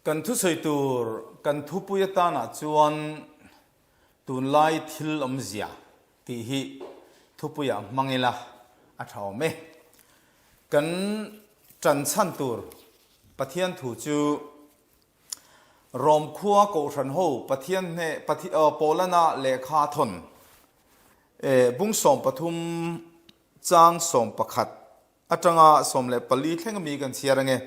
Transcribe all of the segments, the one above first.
Kan thusawi tur kan thupui atanah chuan tunlai thil awmzia tih hi thupuiah hmang ila a tha awm e. Kan tan chhan tur Pathian thu chu Rom khua Kohhran ho Pathian hne Paulana lehkha thawn bung 13 chang 11 atanga 14 thleng ami kan chhiar ange.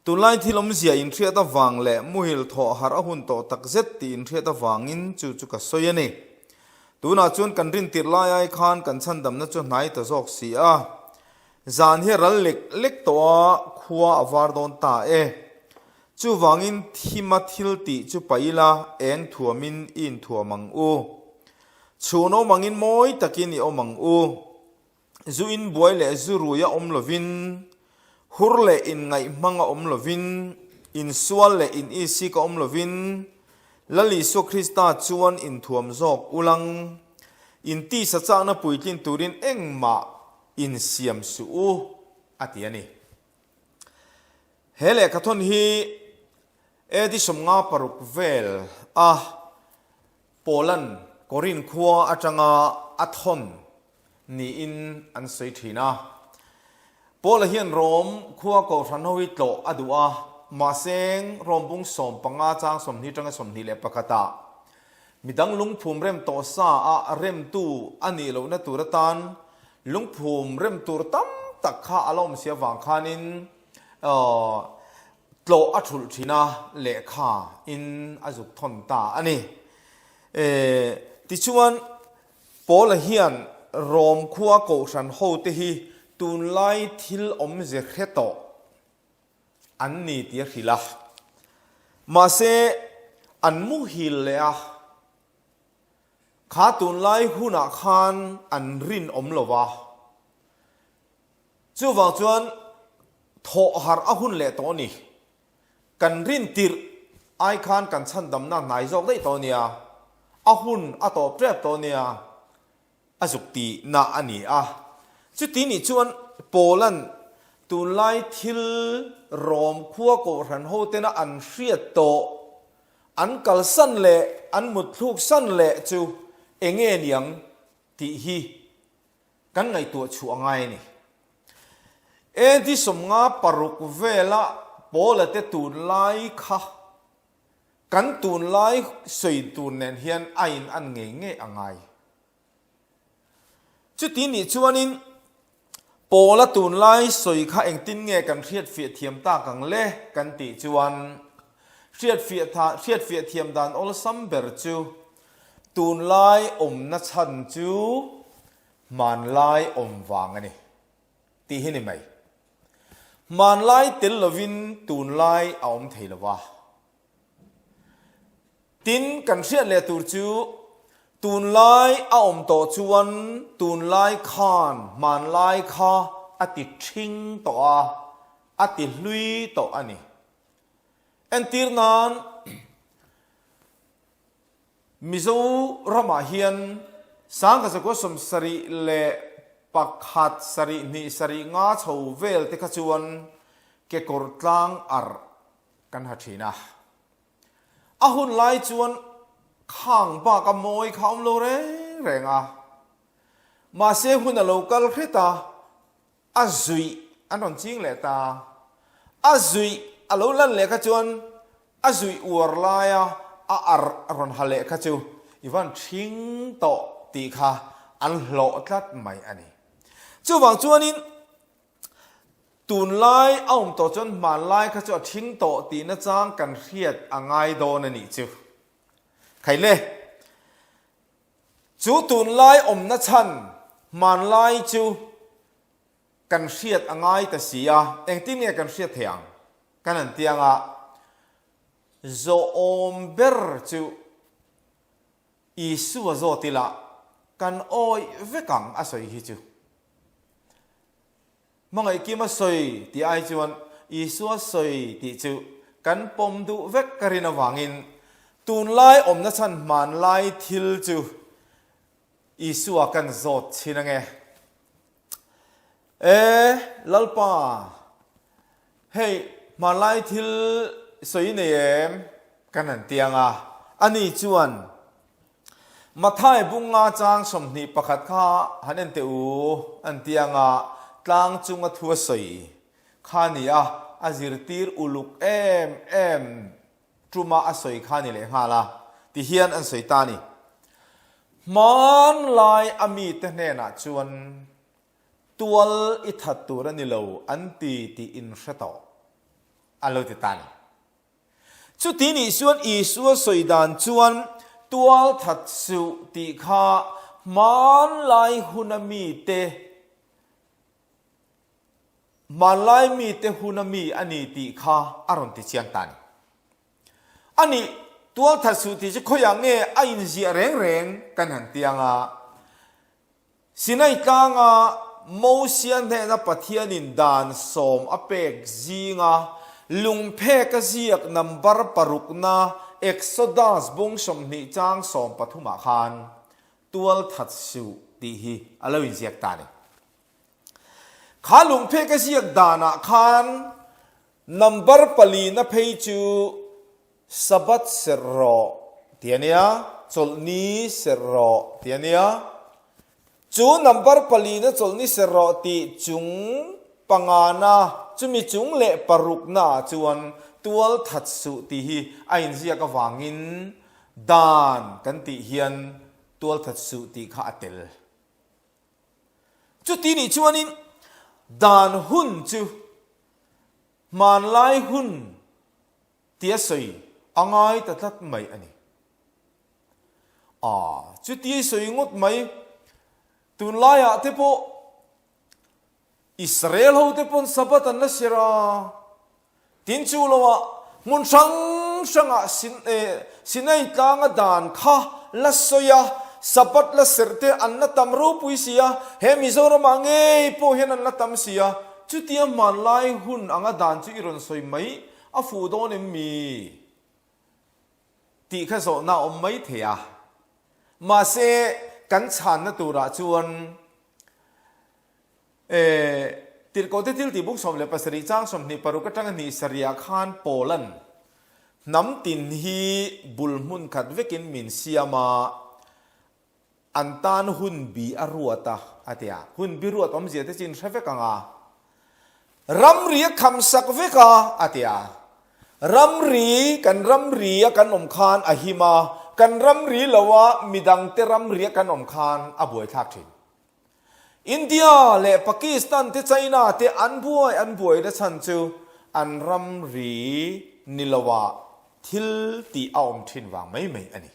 Tunlai thil awmzia inhriat avang leh muhil thawh harh a hun tawh tak zet tih inhriat avangin chu chu ka sawi a ni. Tunah chuan kan rintirh lai ai khan kan chhandamna chu hnai ta zawk si a. Zan hi a ral lek lek tawh a, khua a var dawn ta e. Chuvangin thima thil tih chu paih ila eng thuamin i inthuam ang u. Chhun awm angin mawi takin i awm ang u. Zu in buai leh zu rui a awm lovin, hur leh inngaih hmang a awm lovin, insual leh in isik a awm lovin, Lal Isua Krista chuan inthuam zawk ulang, in tisa chakna puitlin turin engmah insiam suh u, a ti a ni. He lehkhathawn hi AD 56 vel a Paula'n Korin khua atanga a thawn niin an sawi thin a. Paula hian Rom khua kohhran ho hi tlawh a duh a, mahse Rom bung 15 chang 20 atanga 21 ah midang lungphum rem tawh sa a remtu a nih lohna tur atan lungphum rem tur tam tak kha a la awm si avang khanin Tlawh a thulh thin a, lehkha in a zuk thawn ta a ni. Tichuan, Paula hian Rom khua kohhran hote hi tunlai thil awmze hre tawh an ni tih a hrilh a. Mahse, an muhil leh a, kha tunlai hunah khan an rinawm lo va. Chuvang chuan thawh harh a hun leh tawh a ni. Kan rin tirh ai khan kan chhandamna hnai zawk daih tawh a nia, a hun a tawp tep tawh a nia, a zuk tihna a ni a. Chuti nih chuan Paula'n tunlai thil Rom khua Kohhran hotena an hriat tawh, an kalsan leh an mutthluksan leh chu enge niang tih hi Kan ngaihtuah chhuah a ngai a ni. AD 56 vela Paula te tunlai kha kan tunlai sawi tur nen hian a in an ngei ngei a ngai. Chuti nih chuanin Paula tunlai sawi kha engtin nge kan hriatfiah thiam tak ang le kan tih chuan hriatfiah thiam dan awlsam ber chu Tunlai awmna chhan chu hmanlai awm vang a ni tih hi ni mai. Hmanlai tel lovin tunlai a awm thei lo va. Tin, kan hriat leh tur chu tunlai a awm tawh chuan tunlai khan hmanlai kha a ti ṭhing tawh a, a ti hlui tawh a ni. Entir nan. Mizo ramah hian Sangkazakua 71, sarih hnih, sarih nga chho vel te kha chuan kekawr tlang arh kan ha thin a. A hun lai chuan khang bak a mawi kha a awm lo reng reng a. Mahse hun a lo kal hret a. A zuih an rawn ching leh ta. A zuih a lo lan leh kha chuan a zuih uar laia a arh a rawn ha leh kha chu i van ṭhing tawh tih kha an hlawh tlat mai a ni. Chuvang chuanin tunlai a awm tawh chuan hmanlai kha chu a ṭhing tawh tih nachang kan hriat a ngai dawn a nih chu. Khaile! Chu tunlai awmna chhan hmanlai chu kan hriat a ngai ta si a, engtin nge kan hriat thei ang? Kan han ti ang a, zawhawm ber chu Isua zawt ila kan awih vek ang a sawi hi chu. Hmangaih Kima sawi tih ai chuan Isua sawi tih chu kan pawm duh vek ka rin avangin tunlai awmna chhan hmanlai thil chu Isua kan zawt chhin ange. E Lalpa, hei. Hmanlai thil sawi nei em? Kan han ti ang a. Ani chuan, Mathai bunga chang 21 kha han en teh u, an ti ang a, tlang chunga thu a sawi kha a ni a, a zirtir uluk em em tuma a sawi kha a ni lehnghal a, ti hian an sawi ta a ni. Hmanlai a mite hnenah chuan tual i that tur a ni lo an ti tih in hre tawh, an lo ti ta a ni. Chuti nih chuan Isua sawi dan chuan tual that suh tih kha hmanlai huna mite, hmanlai mite huna mi a ni tih kha a rawn ti chiang ta a ni. A nih, tual that suh tih chu khawiah nge a inziah reng reng kan han ti ang a. Sinai tlanga Mosia hnena Pathianin dan sawm a pek zinga lungphek a ziak number parukna Exodus bung 20 chang 13 ah khan tual that suh tih hi a lo inziak ta a ni. Kha lungphek a ziak danah khan number palina phei chu Sabbath serh rawh ti a nia, chawlhni serh rawh ti a nia. Chu number palina chawlhni serh rawh tih chung pangana, chumi chung leh parukna ah chuan tual that suh tih hi a inziak avangin dan kan tih hian tual that suh tih kha a tel. Chuti nih chuanin dan hun chu hmanlai hun Tia sawi a ngai ta tlat mai a ni. A, chuti sawi ngawt mai, tunlaiah te pawh Israel ho te pawn Sabbath an la ser a, tin chu loah hmun hrang hrangah Sinai tlanga dan kha la sawi a, Sabbath la serh te an la tam ropui si a, he Mizoramah ngei pawh hian an la tam si a, chutia hmanlai hun anga dan chu i rawn sawi mai A fuh dawn em mi? Tih kha zawhna a awm mai thei a. Mahse, kan chhanna turah chuan e, Tirhkohte thil tih buk 17 chang 26 atanga hnih sarihah khan Paula'n hnam tin hi bul hmun khat vekin min siam a, An tan hun bi a ruat a, a ti a. Hun bi ruat awmzia te chu in hre vek ang a. Ramri a kham sak vek a, a ti a. Ramri, kan ramri a kan awm khan a him a, kan ramri lo a midangte ramri a kan awm khan a buaithlak thin. India leh Pakistan te China te an buai an buai na chhan chu an ramri ni lo ah thil tih a awm thin vang mai mai a ni.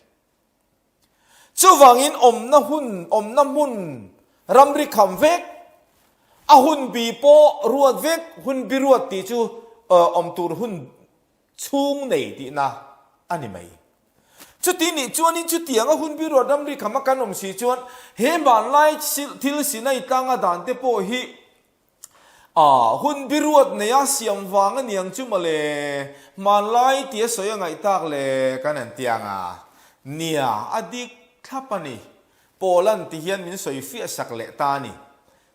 Chuvangin awmna hun, awmna hmun ramri kham vek, a hun bi pawh ruat vek, hun bi ruat tih chu awm tur hun chhung nei tihna a ni mai. Chuti nih chuanin chutianga hun bi ruat ramri khama kan awm si chuan he hmanlai thil Sinai tlanga dan te pawh hi A, hun biruat neia siam vang a niang chu mawle, hmanlai tia sawi a ngaih tak le kan han ti ang a. Nia, a dik thlap a ni. Paula'n ti hian min sawi fiah sak leh ta a ni.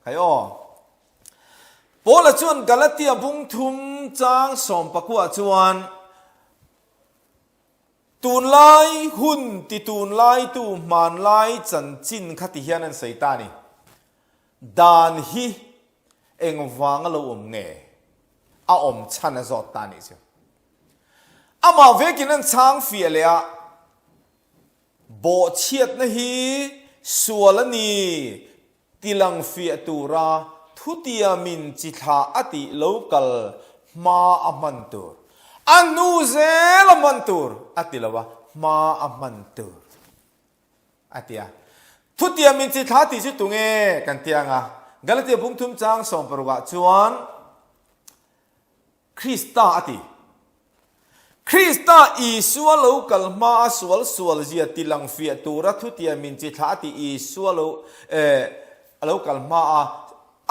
Khai aw. Paula chuan Galatia bung thum chang sawmpakua chuan, Tunlai hun ti tunlaitu hmanlai chanchin kha ti hian an sawi ta a ni. Dan hi engvang a lo awm nge? A awm chhan a zawt ta nih chu. Amah vekin an chhang fiah leh a, Bawhchhiatna hi sual a ni tilang fiah tura thutiamin chi thla a tih lo kal hma a hman tur, a hnu zel a hman tur a ti lo a, hma a hman tur. A ti a. Thutiam in chi thla tih chu tunge kan ti ang a? Galatia bung thum chang 16 ah chuan Krista a ti. Krista Isua lo kal hma a sual sual zia ti lang fiah tura thutiam in chi thla a tih Isua lo eh a lo kal hma a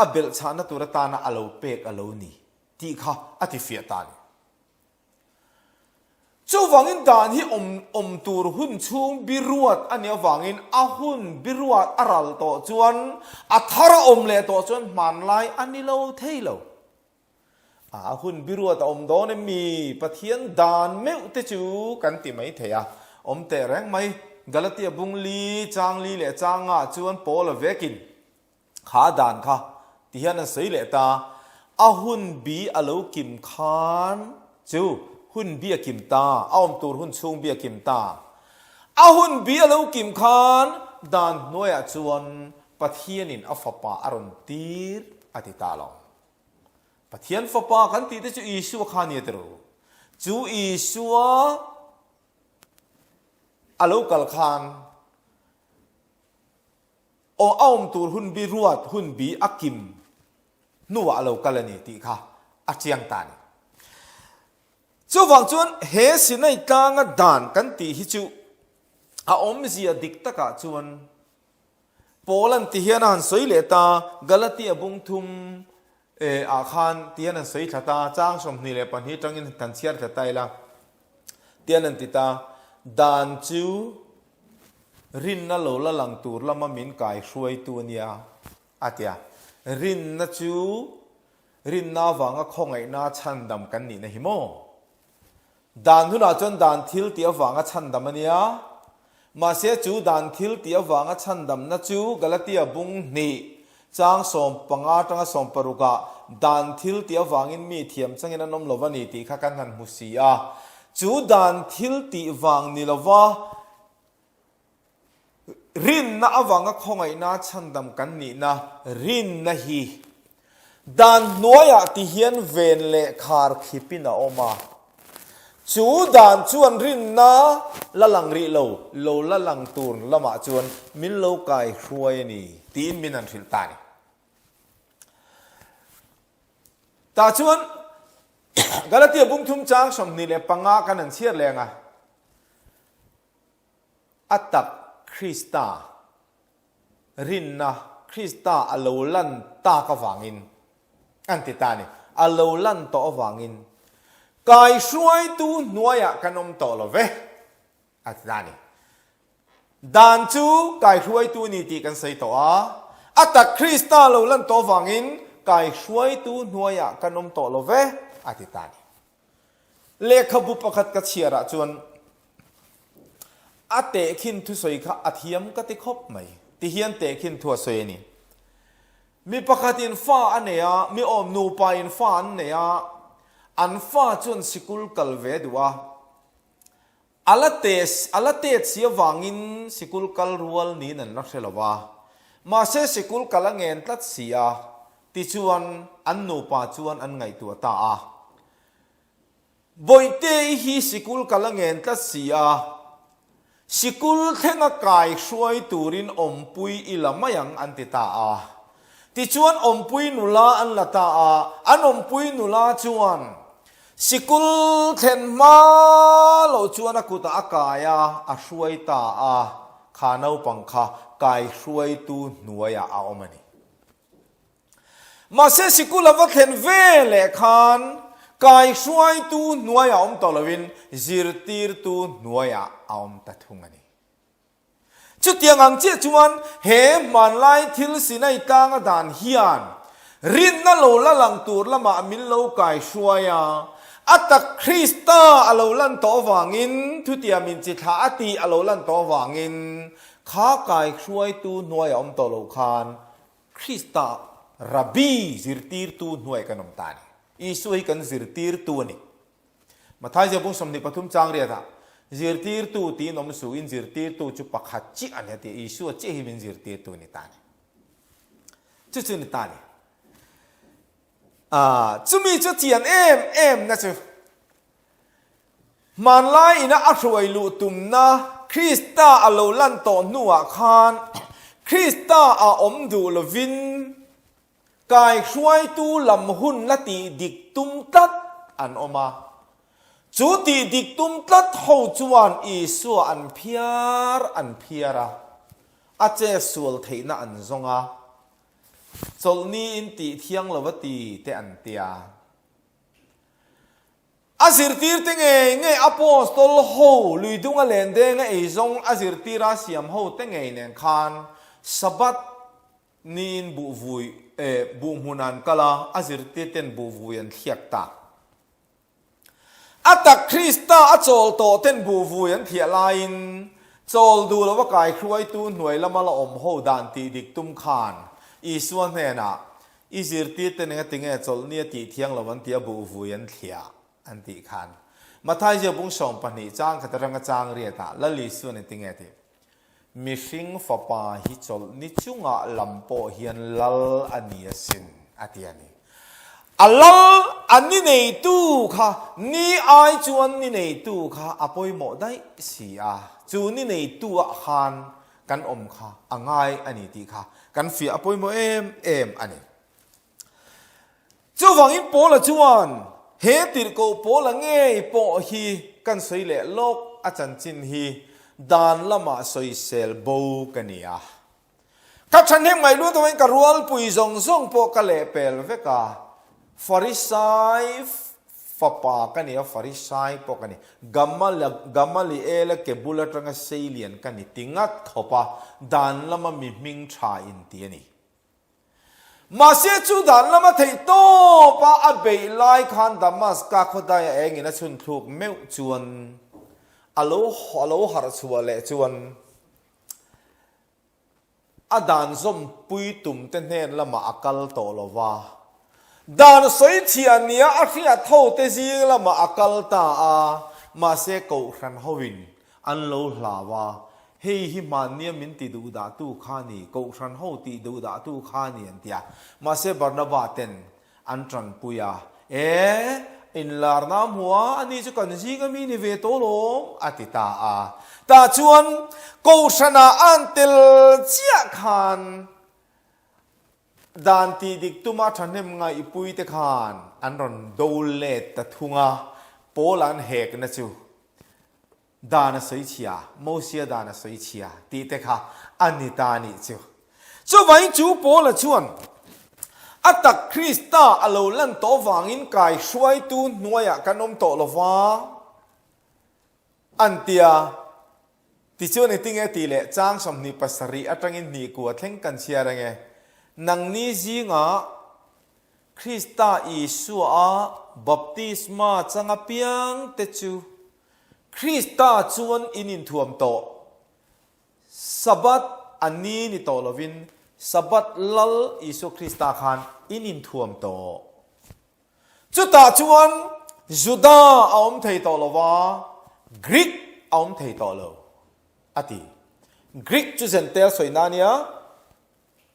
a belhchhahna tur atana a lo pek a lo ni tih kha a ti fiah ta a ni. Chuvangin dan hi awm awm tur hun chhung biruat a nih avangin a hun biruat a ral tawh chuan a thar a awm leh tawh chuan hmanlai a ni lo thei lo. A hun biruat a awm dawn em mi? Pathian dan meuh te chu kan ti mai thei a, awm teh reng mai. Galatia bung li, chang li leh chang nga chuan Paula vekin kha dan kha ti hian an sawi leh ta, A hun bi a lo kim khan chu hun bi a kim ta, a awm tur hun chhung bi a kim ta. A hun bi a lo kim khan dan hnuaiah chuan Pathianin a fapa a rawn tir a ti ta lo. Pathian fapa kan tih te chu Isua kha a ni a ti ru. Chu Isua a lo kal khan aw a awm tur hun bi ruat hun bi a kim hnuah a lo kal a ni tih kha a chiang ta a ni. Chuvang chuan he Sinai tlanga dan kan tih hi chu a awmzia dik takah chuan Paul-a'n ti hian a han sawi leh ta, Galatia bung thum ah khan ti hian an sawi thla ta, chang 22 atangin han chhiar thla ta ila, ti hian an ti ta, Dan chu rinna lo la lang tur lama min kai hruaitu a nia, a ti a. Rinna chu rinna avanga khawngaihna chhandam kan nihna hi maw? Dan hunah chuan dan thil tih avanga chhandam a nia. Mahse chu dan thil tih avanga chhandamna chu Galatia bung hnih, chang 15 atanga 16 ah dan thil tih avangin mi thiam changin an awm lo a ni tih kha kan han hmu si a. Chu dan thil tih vang ni lova Rinna avanga khawngaihna chhandam kan nihna rinna hi dan hnuaiah ti hian ven leh khar khipin a awm a. Chu dan chuan rinna la lang rih lo, lo la lang tur lamah chuan min lo kai hruai a ni tiin min han hrilh ta a ni. Tah chuan Galatia bungthum chang 25 kan han chhiar leng a. A tak Krista rinna Krista a lo lan tak avangin an ti ta a ni. A lo lan tawh avangin kaihruaitu hnuaiah kan awm tawh lo ve a ti ta a ni. Dan chu kaihruaitu ni tih kan sawi tawh a, a tak Krista a lo lan tawh avangin kaihruaitu hnuaiah kan awm tawh lo ve a ti ta a ni. Lehkhabu pakhat ka chhiarah chuan a tehkhin thusawi kha a thiam ka ti khawp mai. Tihian tehkhin thu a sawi a ni. Mi pakhatin fa a nei a, mi awm nupain fa an nei a, an fa chuan sikul kal ve duh a. A la te a la tet si avangin sikul kal rual niin an la hre lo va. Mahse sikul kal a ngen tlat si a, tichuan an nupa chuan an ngaihtuah ta a. Bawihte-i hi sikul kal a ngen tlat si a, sikul thlenga kai hruai turin awmpui i la mai ang an ti ta a. Tichuan awmpui nula an la ta a, an awmpui nula chuan Sikul thlen hma loh chuan a kutah a kai a, a hruai ta a, kha naupang kha kai hruaitu hnuaiah a awm a ni. Mahse sikul a va thlen ve leh khan kai hruaitu hnuaiah awm tawh loin zirtirtu hnuaiah a awm ta thung a ni. Chutiang ang chiah chuan he hmanlai thil Sinai tlanga dan hian rinna lo la lang tur lamah min lo kai hruai a, a tak Krista a lo lan tawh avangin, thutiam in chi thlah a tih a lo lan tawh avangin kha kai hruaitu hnuai a awm tawh lo khan Krista Rabbi zirtirtu hnuai kan awm ta a ni. Isua hi kan zirtirtu a ni. Matthai ziah bung 23 chang riatah, Zirtirtu tiin awm suh in zirtirtu chu pakhat chiah a ni a ti a, Isua chiah hi min zirtirtu a ni ta a ni. Chu chu ni ta a ni. Ah, chumi chu chian em em na chu hmanlai ina a hruai luh tumna Krista a lo lan tawh hnuah khan Krista a awm duh lovin Kai hruaitu lam hun la tih dik tum tlat an awm a. Chu tih dik tum tlat ho chuan Isua an phiar an phiar a, a che sual theihna an zawng a, chawlhni in tih thiang lo a ti te an tia. A zirtirte ngei ngei Apostol ho luidunga lendenga eizawng a zirtira siam ho te ngei nen khan Sabbath. Niin buhvui, eh, buh hmun an kal a, a zirtir ten buhvui an thliak ta. A tak Krista a chawl tawh ten buhvui an thiah laiin, chawl duh lova kaihruaitu hnuai lama la awm ho dan tih dik tum khan Isua hnenah, I zirtir ten enga tinge chawlhni a tih thiang lo an tia buhvui an thliah? an tih khan. Matthai ziak bung 12 chang khat atanga chang riatah Lal Isuan engtinge a tih? Mihring fapa hi chawlhni chungah lam pawh hian lal a ni asin, a ti a ni. A lal, a ni neitu kha, ni ai chuan ni neitu kha a pawimawh daih si a, chu ni neitu ah khan kan awm kha a ngai a ni tih kha kan fiah a pawimawh em em a ni. Chuvangin Paula chuan he tirhkoh Paula ngei pawh hi kan sawi leh lawk a chanchin hi dan lamah sawisel bo ka ni a. Ka thahnem ngaih lut avangin ka rualpui zawng zawng pawh ka lehpel vek a, Farisai fapa ka ni a, Farisai pawh ka ni. Gamaliela ke bul atanga seilian ka ni ti ngat khawp a, dan lama mi hming tha inti a ni. Mahse chu dan lama theih tawpa a beih lai khan Damaska khawdaia engin a chhun thluk meuh chuan a lo a lo harh chhuah leh chuan a dan zawmpui tum te hnen lamah a kal tawh lo va. Dan sawi chhiah nia a hriat ho te zing lamah a kal ta a, mahse kohhran hoin An lo hlau a, hei hi hmannia min ti duhdahtu kha ni, kohhran ho tih duhdahtu kha ni an ti a. Mahse Barnaba ten an tanpui a, E, inlarna a hmu a, ani chu kan zinga mi ni ve tawh lawm, a ti ta a. Tah chuan kohhranah an tel chiah khan Dan tih dik tuma thahnem ngaihpui te khan an rawn do let ta thung a, Paul an hekna chu Dan a sawi chhia, Mosia dan a sawi chhia tih te kha a ni ta a nih chu. Chuvangin chu Paula chuan a tak Krista a lo lan tawh vangin kai hruaitu hnuaiah kan awm tawh lo va an ti a. Tichuan engtinge tih leh chang 27 atangin hnih kua thleng kan chhiar ange. Nangni zingah Krista Isua a baptisma chang apiang te chu Krista chuan in inthuam tawh. Sabbath a ni ni tawh lovin Sabbath Lal Isua Krista khan in inthuam tawh. Chutah chuan Juda a awm thei tawh lo va, Greek a awm thei tawh lo, a ti. Greek chu Zentail sawina a nia,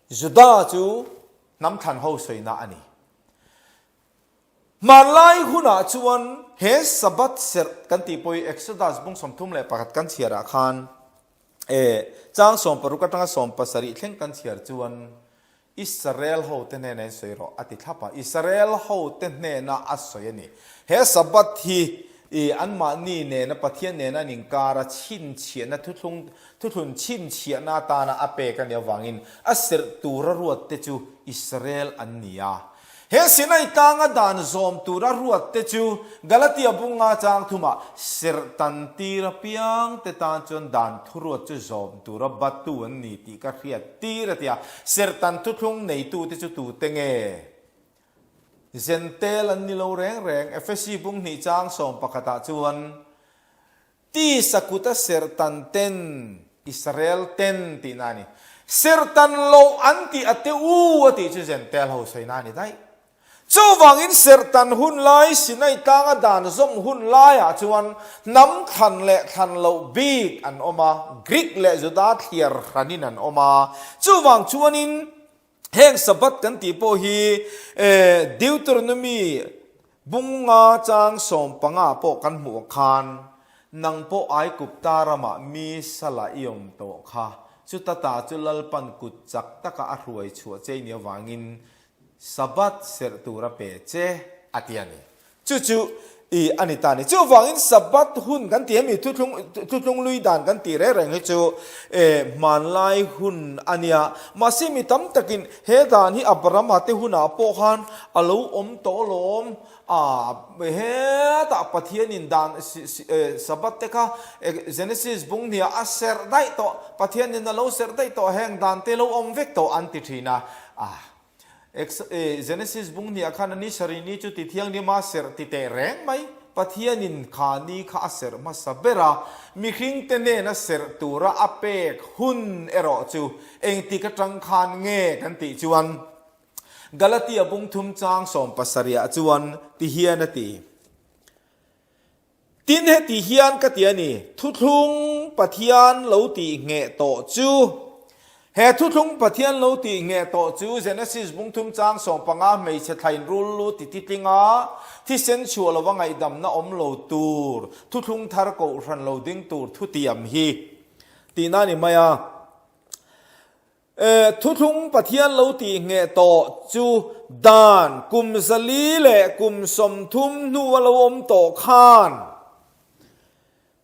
Juda chu hnam thlan ho sawina a ni. Hmanlai hunah chuan he Sabbath serh kan tih pawh hi Exodus bung 31 kan chhiarah khan e chang 60 atanga 70 thleng kan chhiar chuan Israel hote hnenah in sawi rawh a ti thlap a, Israel hote hnena a sawi a ni. He Sabbath hi i anmahni nena Pathian nena an inkara chhinchhiahna thuthlung thuthlun chhinchhiahna atana a pek a nih avangin a serh tura ruatte chu Israel an ni a. He Sinai tlanga dan zawm tura ruat te chu Galatia bunga chang thumah serh tan tir apiang te tan chuan dan thuruat chu zawm tura battu an ni tih ka hriat tir a ti a. Serh tan thuthlung neitu te chu tute nge? Zentel an ni lo reng reng. Efesi bung hnih chang 11 ah chuan Tisa kuta serhtan ten, Israel ten tihna a ni. Serhtan loh an tih a te u a tih chu Jentail ho sawina a ni daih. Chuvangin serhtan hun lai, Sinai tlanga dan zawm hun laiah chuan hnam thlan leh thlan loh bik an awm a, Greek leh Juda thliar hranin an awm a. Chuvang chuanin Heng Sabbath kan tih pawh hi Deuteronomy bunga chang 15 pawh kan hmuh khan nang pawh Aikupta ramah mi sala i awm tawh kha, chuta ta chu Lalpan kut chak taka a hruai chhuah che i nih avangin Sabbath serh tur a pe che a ti a ni. Chu chu. I a ni ta a ni. Chuvangin Sabbath hun kan tih hemi thuthlung thuthlung lui dan kan tih reng reng hi chu eh hmanlai hun a nia. Mahse mi tam takin he dan hi Abrahama te hunah pawh khan a lo awm tawh alawm. A hetah Pathianin dan eh Sabbath te kha Genesis bung hniah a serh daih tawh, Pathianin a lo serh daih tawh heng dan te lo awm vek tawh an ti thin a. A. Genesis bung hniah khan a ni sarih ni chu ti thianghlima serh ti teh reng mai. Pathianin kha ni kha a serh hmasa ber a, mihringte hnena serh tura a pek hun erawh chu engtik atang khan nge kan tih chuan Galatia bung thum chang sawmpasarihah chuan ti hian a ti. Tin, heti hian ka ti a ni, Thuthlung Pathian lo tih ngheh tawh chu, He thuthlung Pathian lo tih ngheh tawh chu Genesis bung thum chang 15 hmeichhe thlain rul lu ti titlinga thisen chhuah lova ngaihdamna awm lo tur thuthlung thar kohhran lo ding tur thutiam hi tihna a ni mai a. Thuthlung Pathian lo tih ngheh tawh chu dan kum 400 leh kum 30 hnu a lo awm tawh khan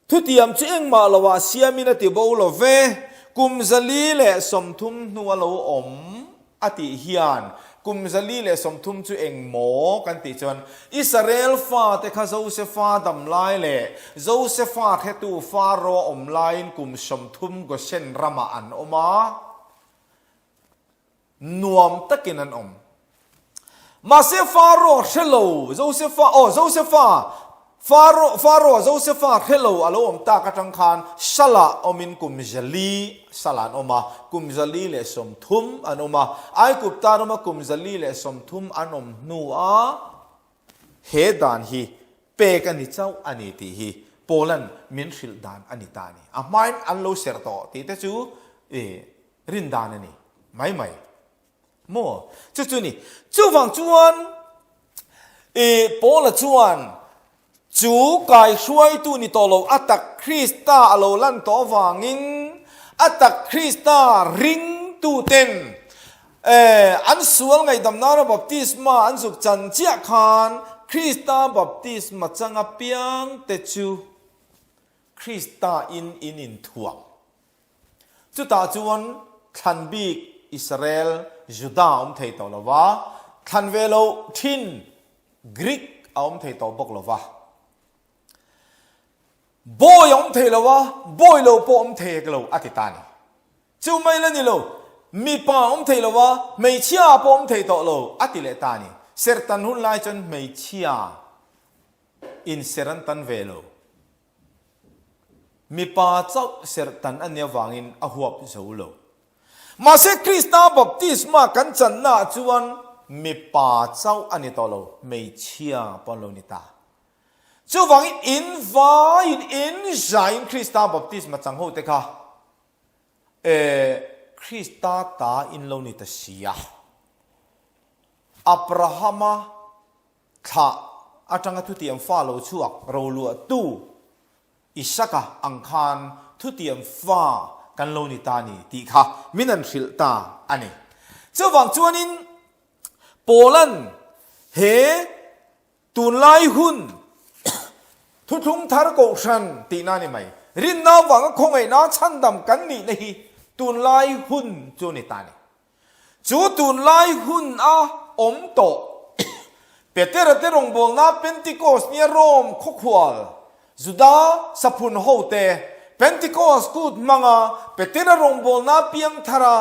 thutiam chu engmah loah siamin a ti bo lo ve, kum 430 hnu a lo awm a tih hian kum 430 chu eng maw kan tih chuan Israel fate kha Josefa dam lai leh Josefa hretu Faro awm laiin kum 30 Goshen ramah an awm a, nuam takin an awm. Mahse Faro hre lo, Josefa, aw Josefa, Faro, Faro Josefa hre lo a lo awm tak atang khan Salah awmin kum 400 Salah an awm a, kum 430 an awm a. Aigupta rama kum 430 an awm hnuah he dan hi Pek a ni chauh a ni tih hi Paula'n min hrilh dan a ni ta a ni. A hmain an lo serh tawh tih te chu i rin dan a ni mai mai maw? Chu chu ni. Chuvang chuan i Paula chuan chu kaihruaitu ni tawh lo a tak Krista a lo lan tawh avangin a tak Krista ringtuten E, an sual ngaihdam nana baptisma an zuk chan chiah khan Krista baptisma chang apiang te chu Krista in in inthuam. Chutah chuan thlan bik Israel, Juda a awm thei tawh lo va, thlan ve loh thin Greek a awm thei tawh bawk lo va. Bawi a awm thei lo a, bawi lo pawh awm thei hek lo a ti ta a ni. Chu mai la ni lo, mipa a awm thei lo a, hmeichhia pawh awm thei tawh lo a ti leh ta a ni. Serhtan hun lai chuan hmeichhia in serh an tan ve lo. Mipa chauh serhtan a nih avangin a huap zo lo. Mahse Krista baptisma kan channa ah chuan mipa chauh a ni tawh lo, hmeichhia pawh an lo ni ta. Chuvangin in vaiin in zaiin Krista baptisma chang ho te kha e Krista ta in lo ni ta si a. Abrahama thlah atanga thutiam fa lo chhuak roluahtu Isaka ang khan thutiam fa kan lo ni ta ni tih kha min an hrilh ta a ni. Chuvang chuanin Paula'n he Tunlai hun thuthlung thar kohhran tihna a ni mai. Rinna avanga khawngaihna chhandam kan nihna hi tunlai hun chu a ni ta a ni. Chu tunlai hun a awm tawh Petera te rawngbawlna Pentecost nia Rome khawkhual Juda saphun hote Pentecost kut hmanga Petera rawngbawlna piangthara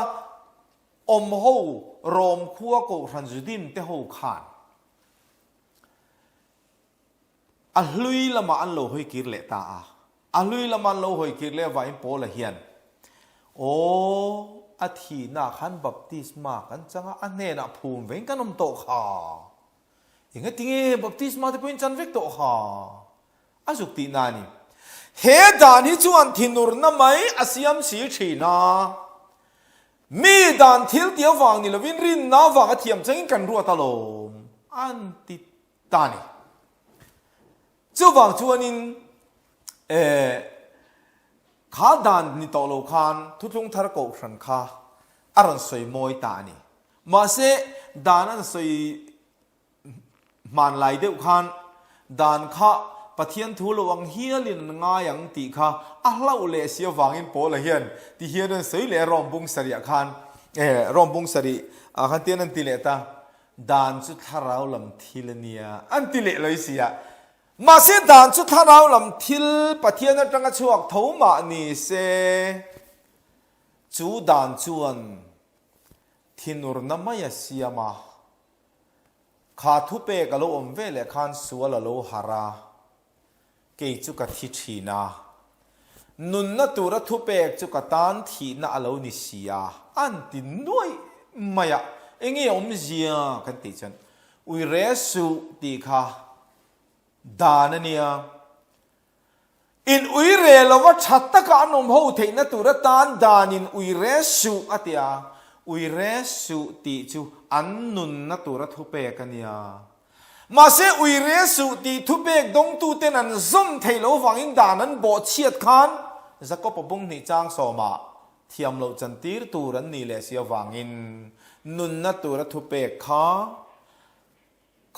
awm ho Rome khua kohhran Judim te ho khan A hlui lamah an lo hawi kir leh ta a. A hlui lama an lo hawi kir leh avangin Paula hian, Aw, a thihnaah khan baptisma kan chang a, a hnenah phum veng kan awm tawh kha. Engatinge baptisma te pawhin chan vek tawh kha? A zuk tihna a ni. He dan hi chuan thinurna mai a siam si thin a. Mi dan thil tih avang ni lovin rinna avang a thiam changin kan ruat alawm an ti ta a ni. Chuvang chuanin eh kha dan ni tawh lo khan thuthlung thar kohhran kha a rawn sawi mawi ta a ni. Mahse dan an sawi Hmanlai deuh khan. Dan kha Pathian thu lo ang hialin an ngai ang tih kha a hlauh leh si avangin Paula hian ti hian an sawi leh a Rom bung sarih ah khan eh Rom bung sarih ah khan tian an ti leh ta Dan chu thlarau lam thil a nia an ti leh loi si a. Mahse dan chu thlarau lam thil Pathian atanga chhuak tho mah ni se chu dan chuan thinurna mai a siam a. Kha thupek a lo awm ve leh khan sual a lo harh a, kei chu ka thi thin a. Nunna tura thupek chu ka tan thihna a lo ni si a, an ti nuaih mai a. Enge awmzia kan tih chuan ui re suh tih kha dan a nia. In ui re lova tha taka an awm ho theihna tur atan danin ui re suh a ti a, ui re suh tih chu an nunna tura thupek a nia. Mahse ui re suh tih thupek dawngtuten an zawm theih loh vangin dan an bawhchhiat khan Jakob-a bung hnih chang sawmah thiam loh chantir tur an nih leh si avangin nunna tura thupek kha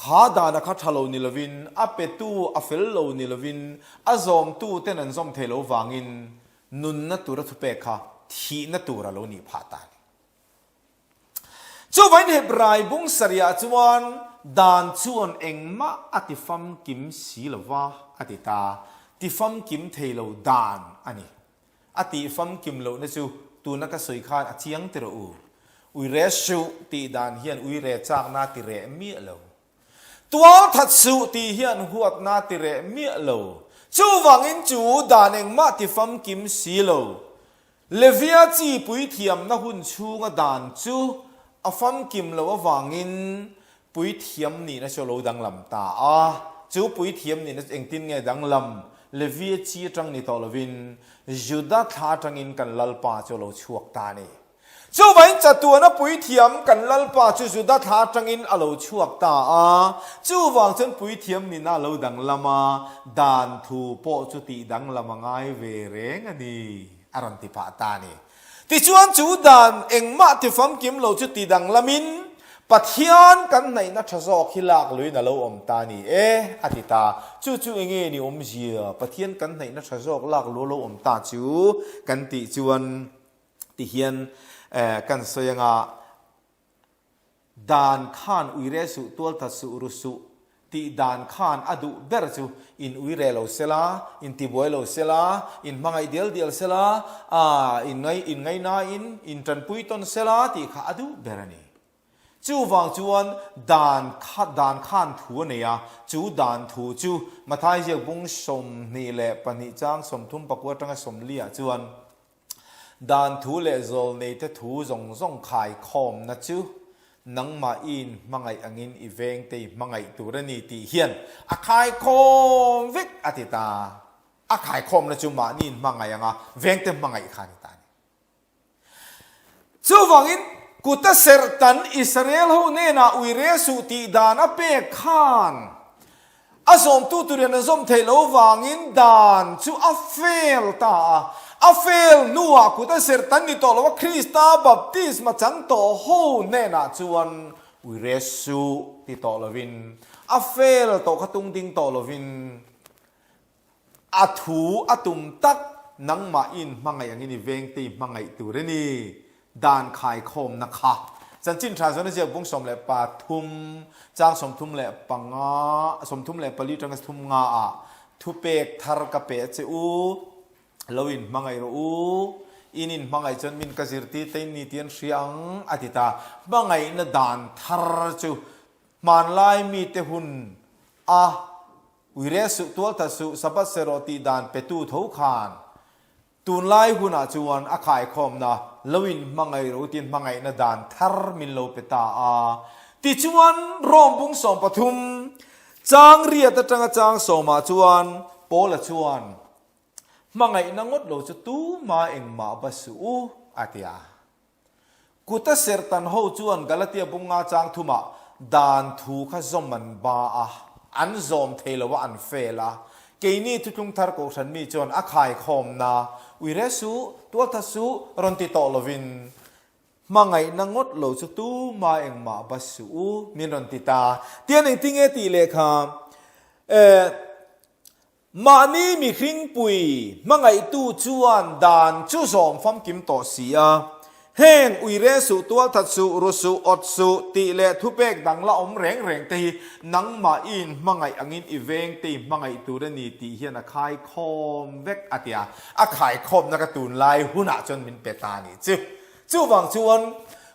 Kha dana kha tha lo ni lovin, a petu a fel lo ni lovin, a zawmtu ten an zawm thei lo vangin nunna tura thupek kha thihna tur a lo nih phah ta a ni. Chuvain Hebrai bung sarihah chuan dan chuan engmah a ti famkim si lova a ti ta, ti famkim thei lo dan a ni. A tih famkim lohna chu tuna ka sawi khan a chiang ti rawh u. Uire suh tih dan hian uire chakna ti reh miah lo. Tual that suh tih hian huatna ti reh miah lo. Chuvangin chu dan engmah ti famkim si lo. Levia chi puithiamna hun chhunga dan chu a famkim loh avangin Puithiam nihna chu a lo danglam ta a, chu puithiam nihna chu engtin nge danglam? Levia chi atang ni tawh lovin, Juda thla atangin kan Lalpa chu a lo chhuak ta a ni. Chuvangin chatuana puithiam kan Lalpa chu Juda thla atangin a lo chhuak ta a, chuvang chuan puithiam nihna a lo danglam a, dan thu pawh chu tih danglam a ngai ve reng a ni, a rawn ti phah ta a ni. Tichuan chu dan engmah tifamkim lo chu ti danglamin Pathian kan hnaihna tha zawk hi lak luiin a lo awm ta a ni e, a ti ta. Chu chu enge ni awmzia? Pathian kan hnaihna tha zawk lak lu a lo awm ta chu kan tih chuan tihian kan sawi anga, Dan khan uire suh, tualthat suh, ru suh tih dan khan a duh ber chu in uire lo sela, in tibuai lo sela, in hmangaih dial dial sela, aa in ngai in ngaihnain in tanpui tawn sela tih kha a duh ber a ni. Chuvang chuan dan kha dan khan thu a nei a, chu dan thu chu Mathai ziak bung 22 chang 30 pakua atanga 40 ah chuan, Dan thu leh zawlneite thu zawng zawng khaikhawmna chu nangmah i inhmangaih angin i vengte i hmangaih tur a ni tih hian a khaikhawm vek a ti ta. A khaikhawmna chu mahni inhmangaih anga vengte hmangaih kha a ni ta a ni. Chuvangin kuta serh tan Israel ho hnenah uire suh tih dan a pek khan A zawmtu turin an zawm theih loh vangin dan chu a fail ta a. A fail hnuah kut a serh tan ni tawh lo a, Krista baptisma chang tawh ho hnenah chuan uire suh ti tawh lovin, a fail tawh kha tung ding tawh lovin, A thu a tum tak, nangmah i inhmangaih angin i vengte i hmangaih tur a ni. Dan khaikhawmna kha. Chanchin tha zawn a ziak bung 13, chang 35, 34 tanga thum nga ah thupek thar ka pe a che u, lo inhmangaih rawh u, in inhmangaih chuan min ka zirtir te in ni tih an hria ang, a ti ta. Hmangaihna dan thar chu hmanlai mite hun a Uire suh, tualtha suh, Sabbath se rawh tih dan petu tho khan tunlai hunah chuan a khaikhawmna lo in hmangaih rawh u tiin hmangaihna dan thar min lo pe ta a. Tichuan Rome bung 13 chang riat atanga chang sawmah chuan Paula chuan hmangaihna ngawt lo chu tuma engmah va suh u a ti a. Kuta serhtan ho chuan Galatia bunga chang thumah dan thu kha zawm an ba a, an zawm thei lo a, an fail a. Keini Thuthlung Thar Kohhran mi chuan a khaikhawmna, Uire suh, tualtha suh, rawn ti tawh lovin, hmangaihna ngawt lo chu tuma engmah ba suh u, min rawn ti ta. Tian engtinge tih leh kha? Eh, mahni mihringpui hmangaihtu chuan dan chu zawm famkim tawh si a. Heng uire suh, tualthat suh, ru suh, awt suh tih leh thupek dang la awm reng reng te hi nangmah i inhmangaih angin i veng te i hmangaih tur a ni tih hian a khaikhawm vek a ti a. A khaikhawmna ka tunlai hunah chuan min pe ta a nih chu. Chuvang chuan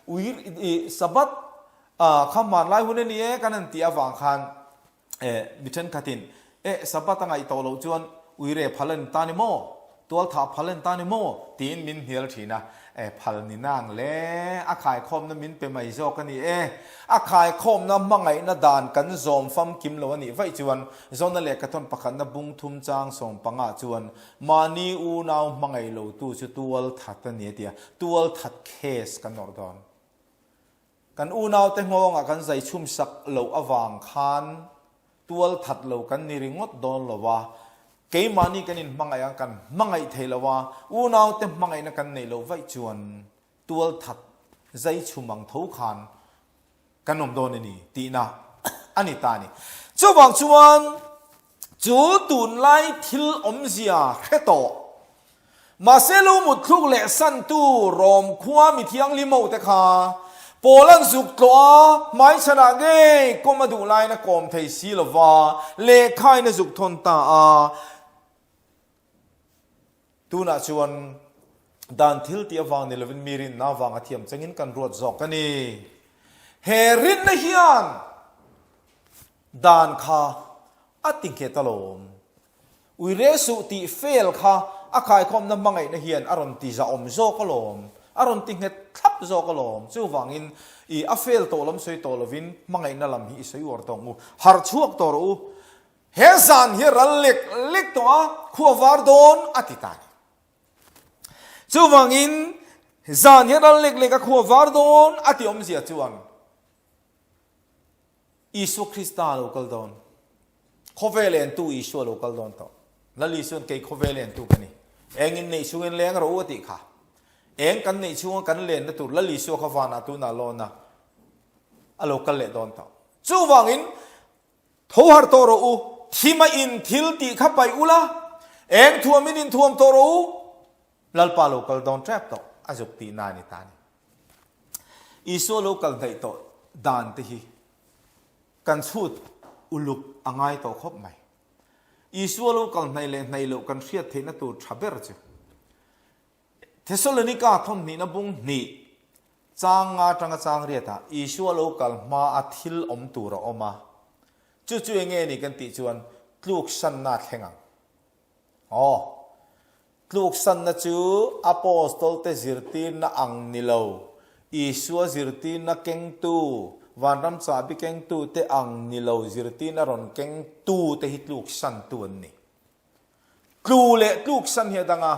ui i Sabbath kha hmanlai hun a ni e kan han tih avang khan Eh, mi thenkhatin, Eh, Sabbath a ngaih tawh loh chuan uire phal a ni ta ni maw? Tualthah phal a ni ta ni maw? tiin min hnial thin a. Eh, phal ni nang le, a khaikhawmna min pe mai zawk a ni e. A khaikhawmna hmangaihna dan kan zawm famkim lo a nih vaih chuan Zona lehkhathawn pakhatna bung thum chang sawmpangah chuan mahni unau hmangaih lotu chu tualthat a ni a ti a, tualthat case kan nawrh dawn. Kan unaute nghawngah kan zai chhum sak loh avang khan tual that lo kan ni ringawt dawn lo a, keimahni kan inhmangaih ang kan hmangaih thei lo a, unaute hmangaihna kan neih loh vaih chuan tual that zai chhum ang tho khan kan awm dawn a ni tihna a ni ta a ni. Chuvang chuan chu tunlai thil awmzia hre tawh Mahse lo mutthluk leh santu Rom khua mi thianghlim ho te kha Paul an zuk tlawh a, hmaichhanah ngei kawm a duh laiin a kawm thei si lo va, lehkhain a zuk thawn ta a. Tunah chuan dan thil tih avang ni lovin mi rinna avang a thiam changin kan ruat zawk a ni. He rinna hian dan kha a ti nghet alawm. Uire suh tih fel kha a khaikhawmna hmangaihna hian a rawn ti zahawm zawk alawm, a rawn ti nghet thlap zawk alawm. Chuvangin i a fel tawh lam sawi tawh lovin hmangaihna lam hi i sawi uar tawh ang u. Harh chhuak tawh rawh u. He zan hi ral lek lek tawh a, khua var dawn a ti ta a ni. Chuvangin zan hi ral lek lek a, khua var dawn a ti awmzia chuan Isua Krista a lo kal dawn. Khawvel entu Isua a lo kal dawn tawh. Lal Isuan kei khawvel entu ka ni. Eng in neih chhungin leng rawh u a tih kha. Eng kan neih chhunga kan lenna tur Lal Isua kha vanah tunah lawn a a lo kal leh dawn tawh. Chuvangin tho harh tawh rawh u, thima in thil tih kha paih ula, eng thuamin in thuam tawh rawh u, Lalpa lo kal dawn tep tawh a zuk tihna a ni ta a ni. Isua lo kal hnaih tawh dan te hi kan chhut uluk a ngai tawh khawp mai. Isua lo kal hnaih leh hnaih loh kan hriat theihna tur tha ber chu Thesalonika thawmhnihna bung hnih chang nga atanga chang riatah Isua lo kal hma a thil awm tur a awm a. Chu chu enge ni kan tih chuan tluksanna a thleng ang. Aw. Tluksanna chu Apostol-te zirtirna ang ni lo, Isua zirtirna kengtu, vanram chahbi kengtute ang ni lo zirtirna rawn kengtute hi tluksantu an ni. Tlu leh tluksan hi a dang a,